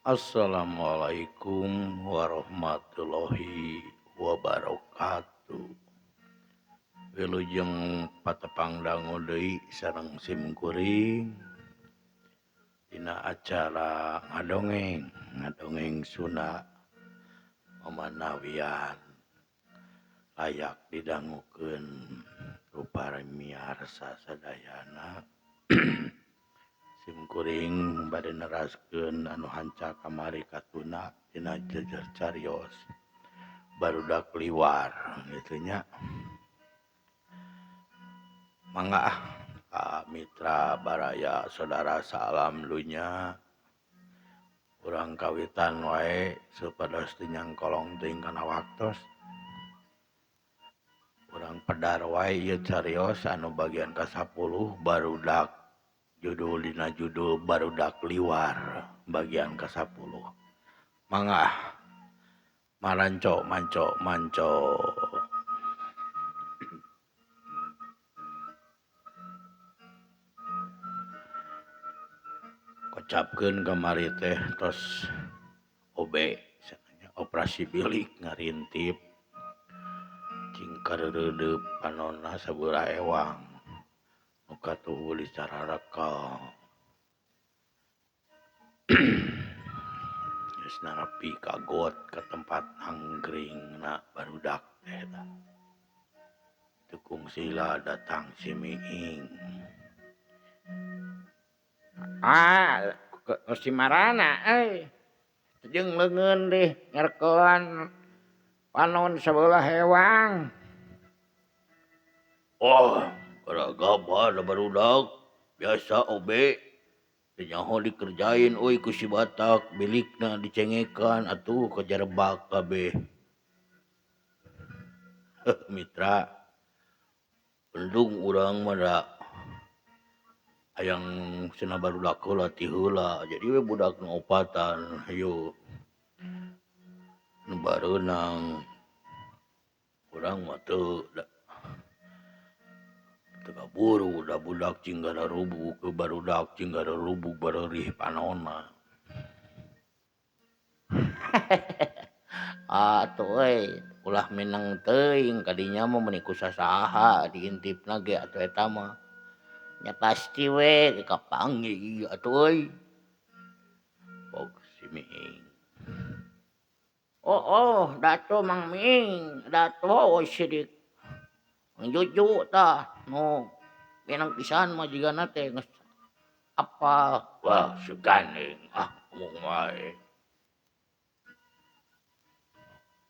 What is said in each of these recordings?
Assalamualaikum warahmatullahi wabarakatuh. Wilujeng patepang dangu deui sareng sim kuring dina acara ngadongeng, ngadongeng Sunda pamanawian layak didangukeun ku para miarsa sadayana. Sim kuring bade neraskeun anu hanca kamari katuna dina jejer carios barudak liwar kitu nya. Mangga ah ka mitra baraya saudara salam dunya urang kawitan wae supados teu nyangkolong teuing kana waktos. Urang pedar wae ieu carios anu bagian ka-10 barudak judul dina judul barudak liwar bagian ka-10. Mangga maranco manco manco. Kocapkeun kamari teh tos OB operasi bilik ngarintip cing kareureudeup panonna sabeulah ewang nu katuhu dicararekel. Geus nepi ka got ka tempat nangkringna barudak teh tah. Teu kungsila datang si Miing. Ah, si marana euy. Jeung leungeun deh ngerekelan panon sabelah ewang. Wah, garagabah da barudak biasa OB teu nyaho dikerjain euy ku si Batak bilikna dicengekan atuh kajarebak kabeh. Mitra, bendung urang mah da hayang cenah barudak heula ti heula jadi we budak nu opatan hayu nu bareunang urang mah teu teu kaburu da budak cing gararubuk barudak cing gararubuk bareurih panonna. Atuh euy ulah mineng teuing kadinya mah meuni ku sasaha diintipna ge atuh eta mah. Nya pasti we kapanggih atuh euy. Pog si Miing. Oh, oh, datu Mang Miing, datu sidik. Mang Juju tah nu minang pisan mah jigana teh geus apal. Wah, si gandeng ah ngomong wae.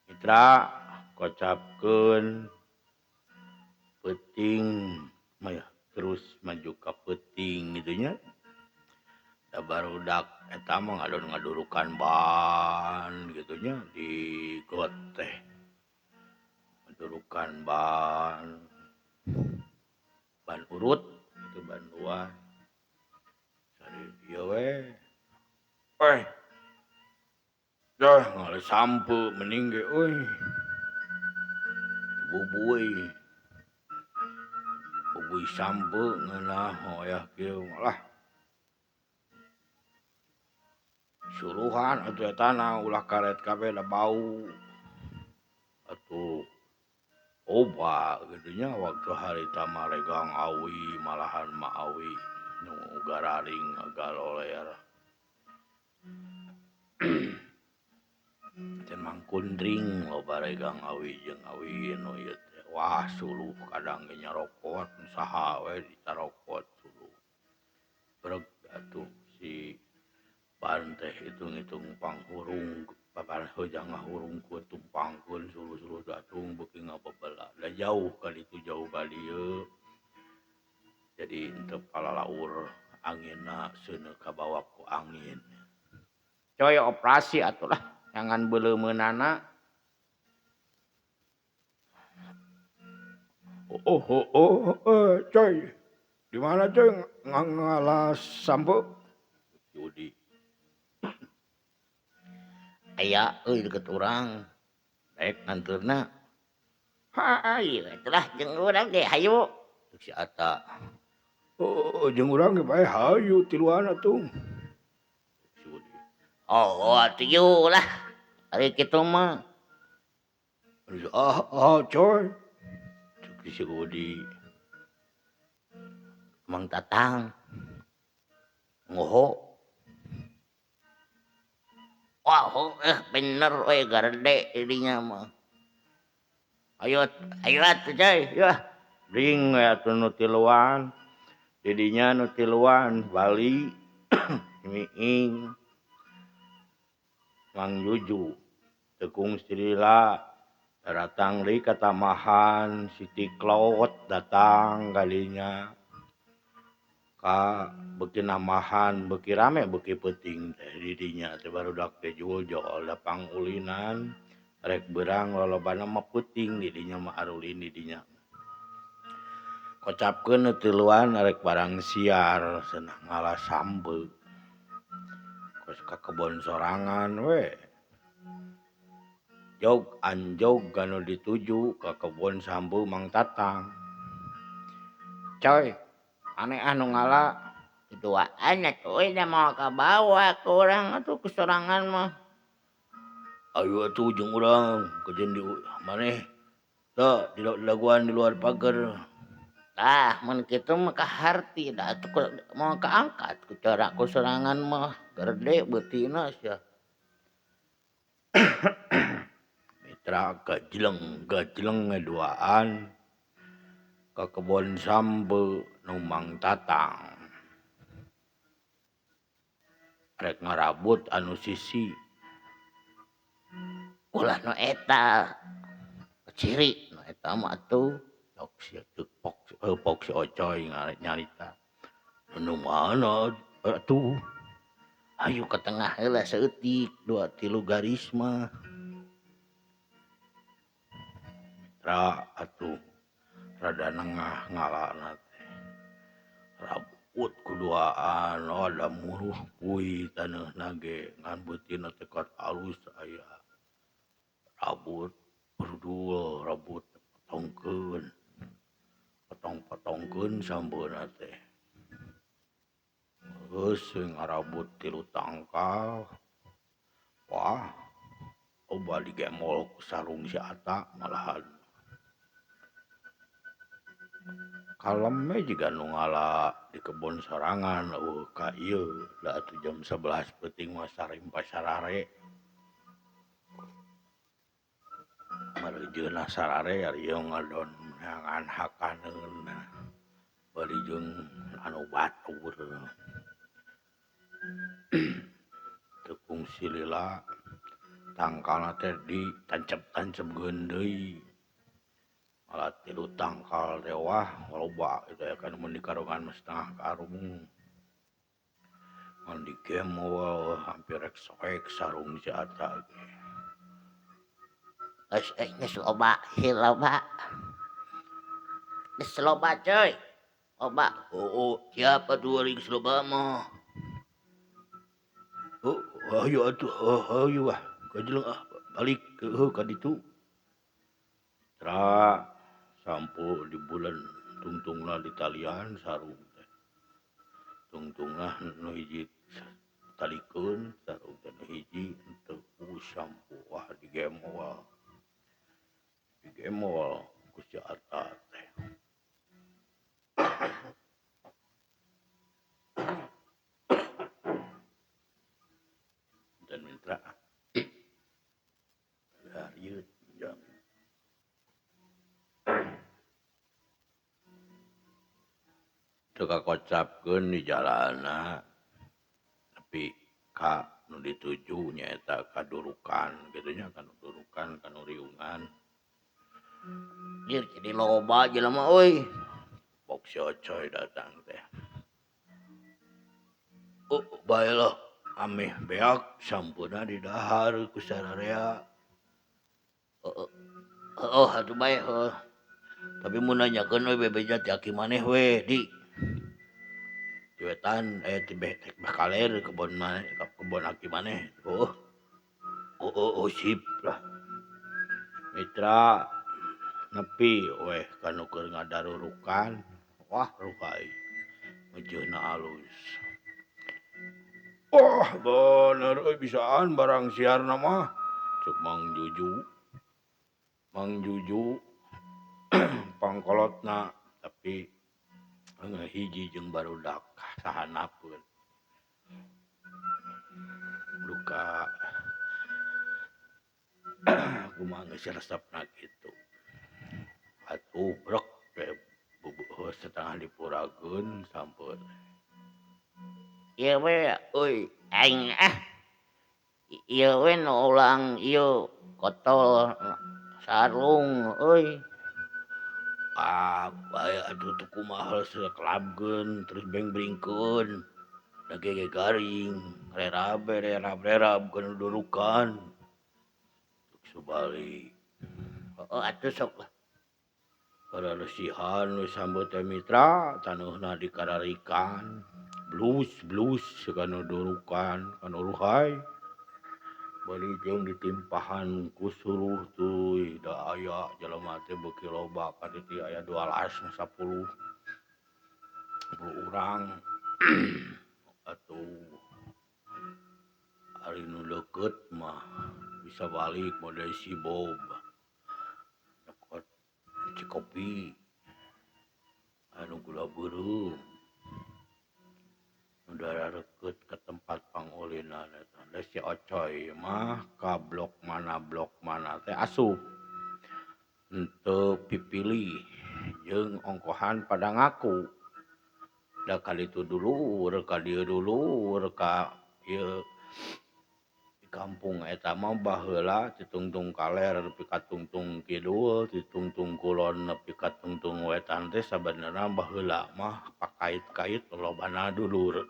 Mitra kocapkeun peuting mah terus maju ka peuting kitu nya. Da barudak eta mah ngadon-ngadurukan ban kitu nya di got teh. Ngadurukan ban. Ban urut kitu ban luar. Sari ieu we. Weh. Dah ngale sampe mending ge euy. Bubuy. Bubuy sampe ngeunah hoyah kieu lah. Suruhan atuh etana ulah karet kabeh da bau. Atuh oba kitu nya waktu harita mah regang awi malahan mah awi nu gararing ngagaloler. Teh mangkundring loba regang awi jeung awi nu ieu teh. Wah suluh kadang ge nyarokot saha we dicarokot suluh. Breg atuh si ban teh hitung-hitung panghurung papan hojang ngahurungkeun tumpangkeun suluh-suluh datung beuki ngabebela. Da jauh ka ditu jauh ka dieu. Jadi henteu palalaur anginna seuneu kabawa ku angin. Coy operasi atuh lah jangan beuleumeunana. Oh, oh, oh, oh, coy. Di mana coy ngalas sampo? Yudi. Aya euy deket urang. Daek nganteurna. Hayu atuh lah jeung urang ge hayu. Ceuk si Ata. Oh, jeung urang ge bae hayu tiluan atuh. Si Yudi. Oh, atuh lah. Ari kitu mah. Ah, ah, coy. Cek si Udi. Mang Tatang. Ngoho. Wah, bener we garede dinya mah. Ayo, ayo atuh coy, yeuh. Ring we atuh nu tiluan. Didinya nu tiluan Bali miing. Mang Juju tekung silila datang deui ka tamahan si Tiklot datang kalinya ka beuki namahan beuki rame beuki peuting teh didinya teh barudak teh jul-jol da pangulinan rek beurang lolobana mah peuting didinya mah arulin didinya kocapkeun nu tiluan rek barang siar cenah ngala sambeut kos ka kebon sorangan we jog anjog anu dituju ka kebon sambeut Mang Tatang. Coy, aneh anu ngala duaan atuh euy da moal kabawa ku urang atuh ku sorangan mah. Ayo atuh jeung urang kajeun di maneh teu dilaguan di luar pagar. Tah mun kitu mah kaharti da atuh moal kaangkat ku cara ku sorangan mah gede beutina sia. Mitra gajleng gajleng duaan ka kebon sambeut nu Mang Tatang. Rek ngarabut anu sisi. Ulah nu eta. Ciri nu eta mah atuh. Pok si pok si Ocoy nyarita. Nu mana atuh? Ayo ke tengah heula saeutik 2 3 garis mah. Mitra atuh rada nengah ngalana teh. Rabut kuduaan ada muruh kuy taneuhna ge ngan beutina teh kat alus aya. Rabut berdua rabut potongkeun. Potong-potongkeun sambeuna teh. Geus ngarabut 3 tangkal. Wah, loba digemol ku sarung si Ata malahan. Kalem we jiga nu ngala di kebon sorangan eueuh ka ieu da atuh jam 11 peuting mah sarimpa sarare. Mareujeunna sarare ari ieu ngadon neangan hakaneun bari jeung anu batur. Tekung silila tangkalna teh ditancep-tancep deui. Malah 3 tangkal teh wah loba itu ya kan mun dikarungan mah setengah karung. Mun digemol hampir rek soek sarung si Ata ge. Geus geus loba, loba. Geus loba coy. Loba. Oh, siapa tuh ari geus loba mah? Oh, ayo atuh, ayo ah, kajeleng ah, balik heuh ka ditu. Tra sampo di bulan tungtungna di talian sarung teh. Tungtungna nu hiji talikeun sarung teh nu hiji henteu ku sampo wah digemol. Digemol ku si Ata teh. Dan mitra harieut jam. Teu kakocapkeun di jalana tapi ka nu dituju nyaeta kadurukan kitu nya kadurukan kanu riungan. Jir jadi loba jelema euy. Pok si Ocoy datang teh. Oh, baelah ameh beak sampeuna di dahar ku sararea. Heeh, atuh bae heuh. Tapi mun nanyakeun we bebeja ti aki maneh we di. Di wetan ti beh kaler kebon maneh kebon aki maneh. Oh. Oh, oh, oh sip lah. Mitra nepi weh kanu keur ngadarurukan. Wah ruhai. Mejeuna alus. Wah bener euy bisaan barang siarna mah cek Mang Juju. Mang Juju pangkolotna tapi hiji jeung barudak sahanapeun. Duka kumaha geus resepna kitu. Atuh brek teh bubuh setengah dipurageun sampeu. Ieu we euy aing ah. Ieu we nu ulang ieu kotol sarung euy. Ah, bae atuh teu kumaha sakelabkeun terus beng-bringkeun. Da ge garing, rerab rerab-rerab kana durukan. Subali. Heeh atuh sok lah. Pararesihan we sambeu teh mitra taneuhna dikararikan. Blus blus kana durukan kana ruhai. Bari jeung ditimpahan ku suluh teuy da aya jelema teh beuki loba kaditu aya 12 10 urang. Atuh ari nu deukeut mah bisa balik model si Bob. Nyokot cikopi anu gula beureum. Udara deukeut ka tempat pangulinan eta. Da si Ocoy mah ka blok mana teh asup. Henteu pipilih jeung ongkohan pada ngaku. Da kaditu dulur, ka dieu dulur, ka ieu di kampung eta mah baheula ti tungtung kaler nepi ka tungtung kidul, ti tungtung kulon nepi ka tungtung wetan teh sabenerna baheula mah pakait-kait lolobana dulur.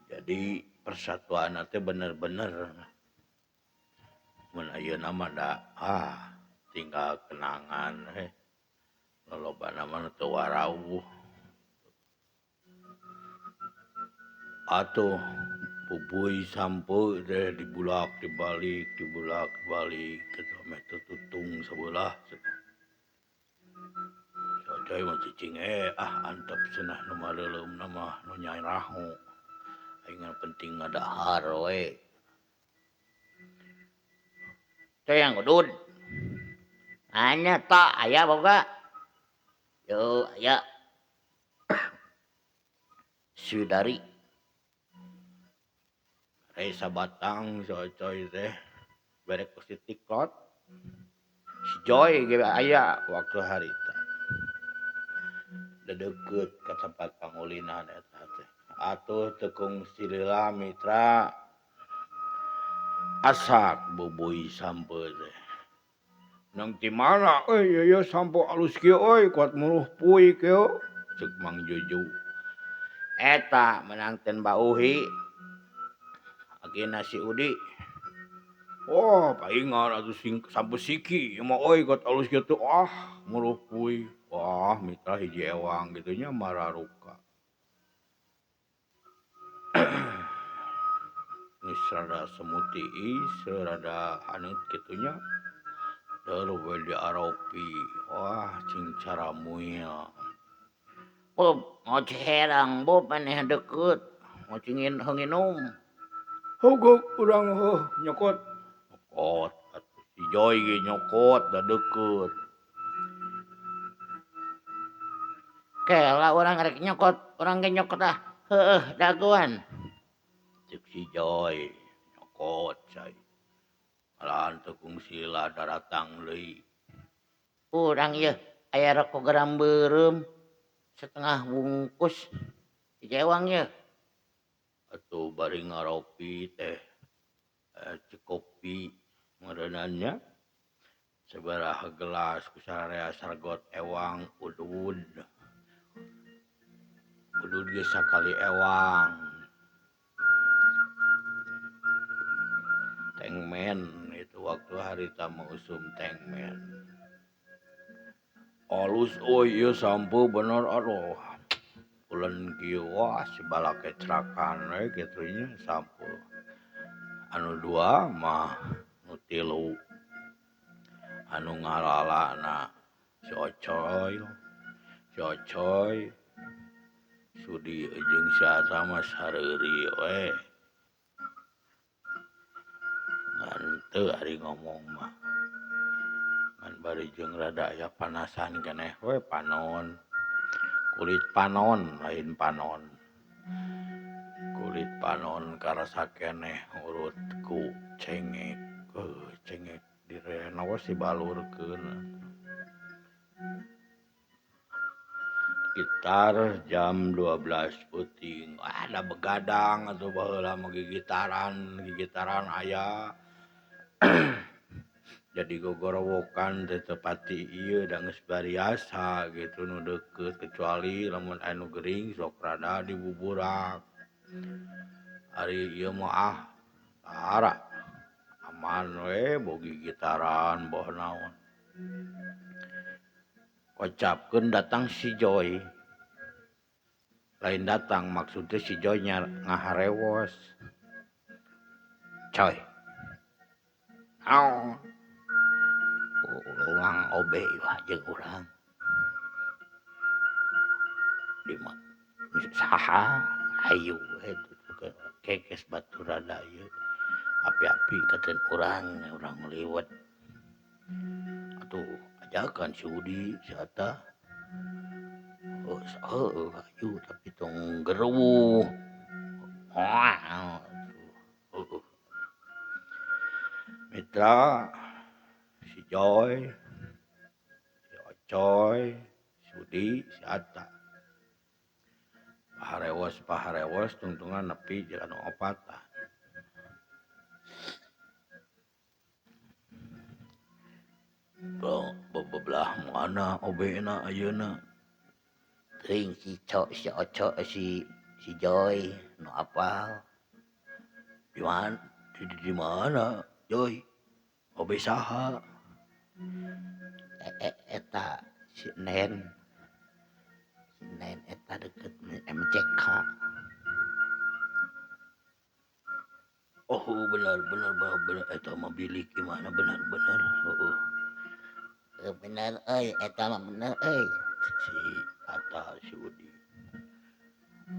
Jadi persatuanna teh bener-bener mun ayeuna mah da tinggal kenangan we. Lolobana mah teu warauh. Atuh bubuy sampeu teh dibulak dibalik dibulak balik kitu meh teu tutung sabelah. Coy mah cicing antep cenah nu mareuleumna mah nu nyaraho. Aing penting ngadahar we. Teh yang udud. Anya tak aya boga. Yo aya. Sudari. Resa batang si Ocoy teh berek ku si Tiklot. Si Joy ge aya waktu harita. Da deukeut ka tempat pangulinan eta teh. Atuh teu kungsi lila mitra asak bubuy sampeu teh. Nang ti mana euy ieu sampo alus kieu euy kuat muruh puy kieu ceuk Mang Juju. Eta meunang ten bauhi. Agena si Udi. Oh, paingan atuh sing sampo siki ieu mah euy kuat alus kieu teh muruh puy. Wah, mitra hiji ewang kitu nya mararuka. Geus rada semut tiis, rada haneut kitu nya. Teu we diaropi. Wah, cing caramuil. Bob, mau herang Bob maneh deukeut. Mau cingin heunginum. Hogok urang heuh nyokot. Nyokot atuh si Joy ge nyokot da deukeut. Kela urang rek nyokot, urang ge nyokot ah. Heueuh dagoan. Ceuk si Joy nyokot cai. Malahan teu kungsi lah daratang deui. Urang ieu aya rokok geram beureum setengah bungkus. Dijewang ieu. Atuh bari ngaropi teh cikopi meureunannya sabaraha gelas ku sararea sargot ewang udud. Udud ge sakali ewang. Tengmen itu waktu harita mah usum tengmen. Alus euy ieu sampeu bener aduh. Ulen kieu wah si balake cerakan we kitu nya sampeu. Anu dua mah nu tilu. Anu ngalalana si Ocoy, si Ocoy, Sudi jeung si Ata mah sareuri we. Ngan teu ari ngomong mah. Ngan bari jeung rada aya panasan keneh we panon. Kulit panon lain panon. Kulit panon karasa keneh urut ku cengek. Cengek direnaos dibalurkeun. Sekitar jam 12 peuting ada begadang atau baheula mah gigitaran aya. Jadi gogorowokan teh teu pati ieu da geus bariasa gitu nu deukeut kecuali lamun aya nu gering sok rada dibuburak. Ari ieu mah tara aman we boh gigitaran boh naon. Kocapkeun datang si Joy. Lain datang maksudnya si Joy ngaharewos. Coy. Naon? Urang obe wah jeung urang. Di saha hayu we kekes batur rada ieu. Api-api katen urang liwet. Atuh ajakan si Udi, si Ata. Oh, heueuh hayu tapi tong geruwuh. Heueuh. Mitra si Joy, si Ocoy, si Udi, si Ata. Paharewos tungtungan nepi jeung anu opatan. Bebelah mana obena ayeuna teuing si Cok, si Oco, si Joy nu apal. Di mana? Di mana Joy? Obe saha? Eta si Nen. Si Nen eta deket MCK. Oh benar eta mah bilik gimana benar heueuh. Bener euy eta mah bener euy. Si Ata si Udi.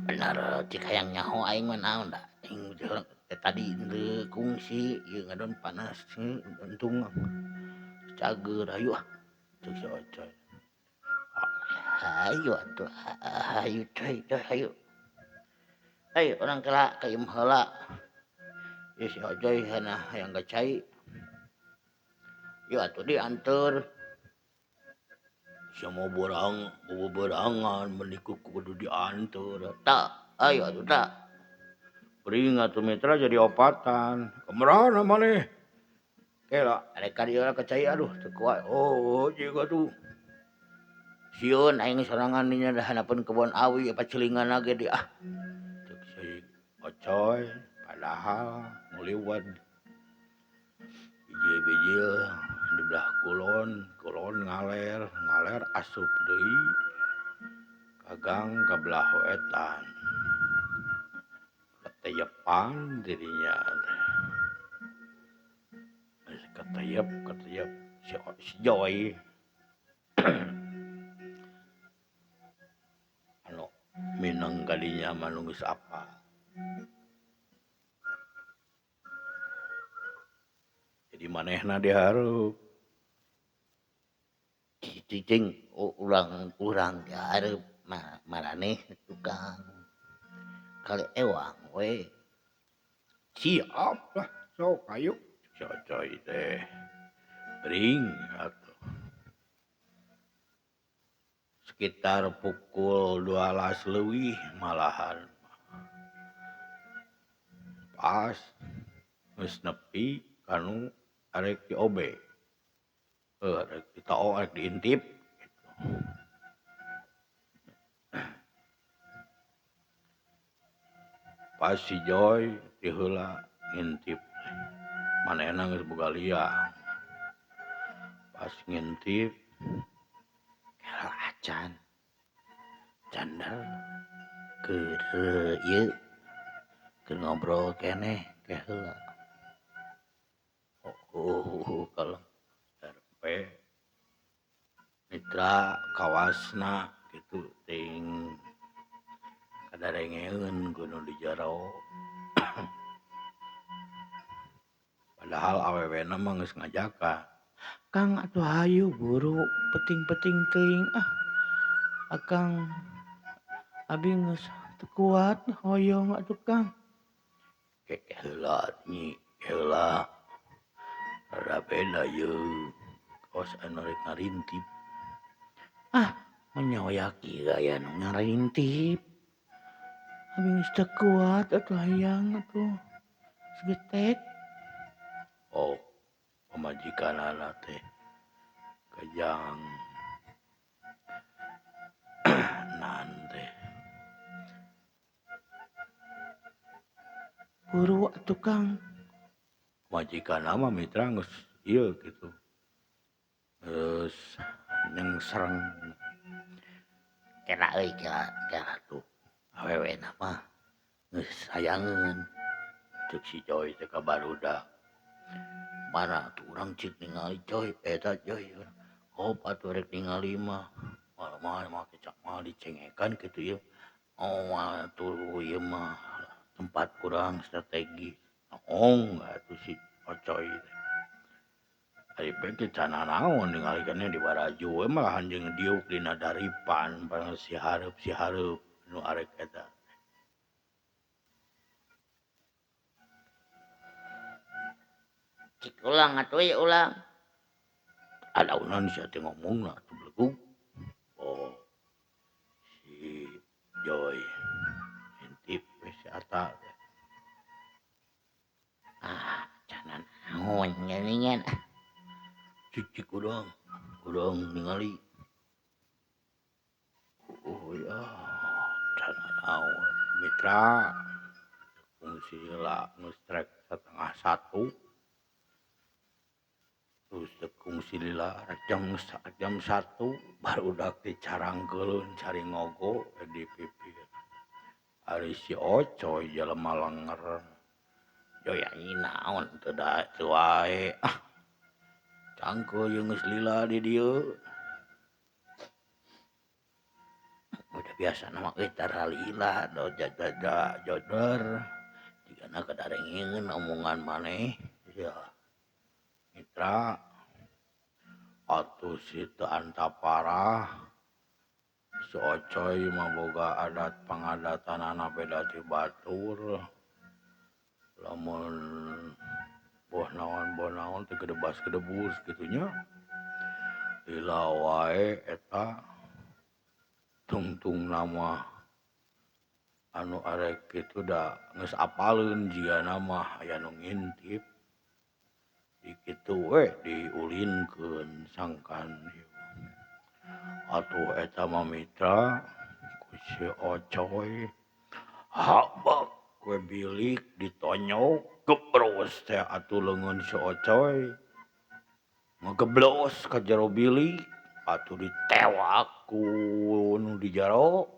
Bener cik hayang nyaho aing mah naon da aing tadi henteu kungsi ieu ngadon panas untung cager hayu ah cek si Ocoy. Hayu atuh hayu coy hayu. Hayu urang kela ka imah heula. Ieu si Ocoy hana hayang ka cai. Yuk atuh dianteur. Sama borang, boborangan menikuk kudu dianteur. Tak, ayo atuh tak. Bring atuh mitra jadi opatan. Kemerana maneh? Kela, arek ka dieu ka cai aduh teu kuat. Oh, jiga tuh. Sieun aing sorangan dinya da handapeun kebon awi apa celingan ge di ah. Ceuk si Ocoy padahal nguliwat. Bijil-bijil di belah kulon, kulon ngaler, ngaler asup deui kagang ka belah wetan. Kateyepan dirinya teh. Kateyep si Joy. Anu mineng kadinya mah nu geus apa. Jadi manehna dihareup. Cicing urang dihareup maraneh tukang. Kali ewang we. Siap lah sok ayo. Si Ocoy teh bring atuh. Sekitar pukul 12 leuwih malahan. Pas geus nepi kanu arek di OB. Arek ditao arek diintip gitu. Pas si Joy ti heula ngintip. Manehna geus boga liang. Pas ngintip kela acan. Candel keur ieu keur ngobrol keneh ke heula. Oh, kalau RP mitra kawasna gitu ting Kadarengeun ku nu di jero. Padahal awewena mah geus ngajakan. Kang atuh hayu buru penting-penting teuing ah. Akang abi geus teu kuat hoyong atuh Kang. Keke heula nyi heula. Rada beda yeuh. Kawas anu rek ngarintip. Ah, menyoyaki gaya nu ngarintip. Abi geus teu kuat atuh hayang atuh. Segetek. Oh, pamajikanana teh kejang nan teh. Buru atuh Kang. Majikanna mah mitra geus ieu kitu. Geus nyengsreng. Kela euy kela kela tuh. Awewena mah geus hayangeun. Ceuk si Joy teh ka barudak. Mana tuh urang cik ningali Joy eta Joy. Hop atuh rek ningali mah. Mah mah kecak mah dicengekan kitu ieu. Oh atuh ieu mah tempat kurang strategi. Noong atuh si Ocoy teh. Ari teh can nanaon ningali keneh di baraju we malahan jeung diuk dina daripan bareng si hareup nu arek eta. Cik ulang atuh ieu ulang. Adaunan sia teh ngomongna atuh belegug. Oh. Si Joy intip we si Ata teh. Ah, can nanaon geuningan. Cik urang, urang ningali. Oh ya, can nanaon mitra. Fungsi heula geus trek 12:30. Terus kungsi lila jam 1 barudak teh carangkeulun cari ngogo di pipir. Ari si Ocoy jelema lenger. Joy anjing naon teu da teu wae. Ah. Cangkeul jeung geus lila di dieu. Udah biasa mah euy tara lila do jajaja jodor. Jigana kadarengeun omongan maneh. Ya. Mitra atuh si teu antaparah. Si Ocoy mah boga adat pangadatanana beda ti batur. Lamun boh naon teh gedebas-gedebus kitu nya. Lila wae eta tungtungna mah anu arek kitu da geus apaleun jigana mah aya nu ngintip. Di kitu we diulinkeun sangkan atuh eta mah mitra ku si Ocoy habak we bilik ditonyok gebros teh atuh leungeun si Ocoy ngageblos ka jero bilik atuh ditewak ku nu di jero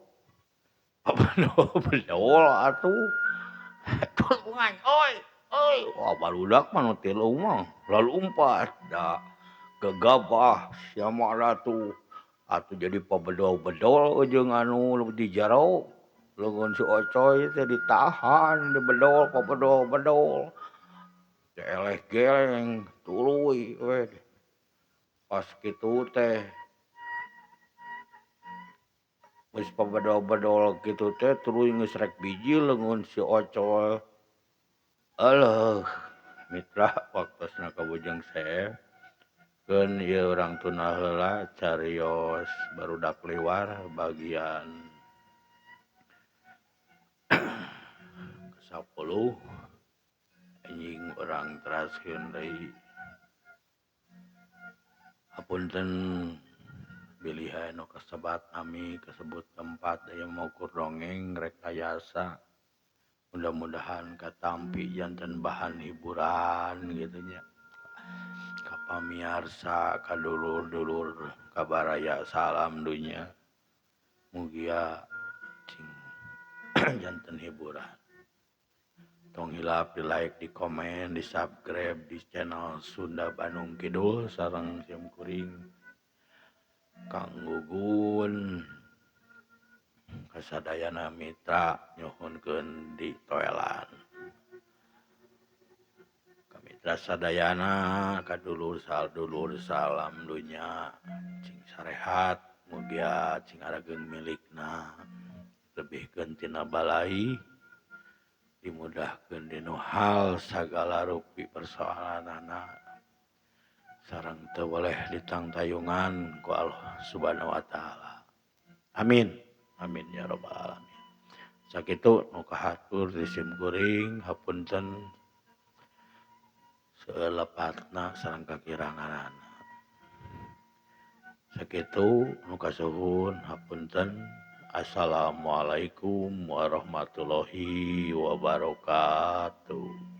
bedol atuh tulungan oi oi. Wah barudak mah nu tilu mah lalumpat da gegabah sia mah atuh atuh jadi pabedol-bedol jeung anu di jero leungeun si Ocoy teh ditahan dibedol pabedol-bedol eleh geleng tuluy we. Pas kitu teh geus pabedol-bedol kitu teh tuluy geus rek biji leungeun si Ocoy. Alah mitra waktosna ka Bujang Seef. Keun ieu urang tuna heula carios barudak liwar bagian ke-10 anjing urang teraskeun deui. Hapunten bilih anu kasebat nami kasebut tempat aya maukur dongeng rekayasa. Mudah-mudahan katampi janten bahan hiburan gitu nya. Ka pamiarsa, ka dulur-dulur, ka baraya salam dunya. Mugia cing janten hiburan. Tong hilap di like, di komen, di subscribe di channel Sunda Bandung Kidul sareng sim kuring Kang Gugun. Kasadayana mitra nyuhunkeun di toelan. Ka mitra sadayana ka dulur sadulur salam dunya cing sarehat mugia cing arageung milikna lebihkeun tina balai dimudahkeun dinu hal sagala rupi persoalanana sareng teu boleh ditangtayungan ku Allah Subhanahu wa taala. Amin. Amin ya rabbal alamin. Sakitu nu kahatur di sim kuring hapunten seulepatna sareng kakiranganana. Sakitu nu kasuhun hapunten. Assalamualaikum warahmatullahi wabarakatuh.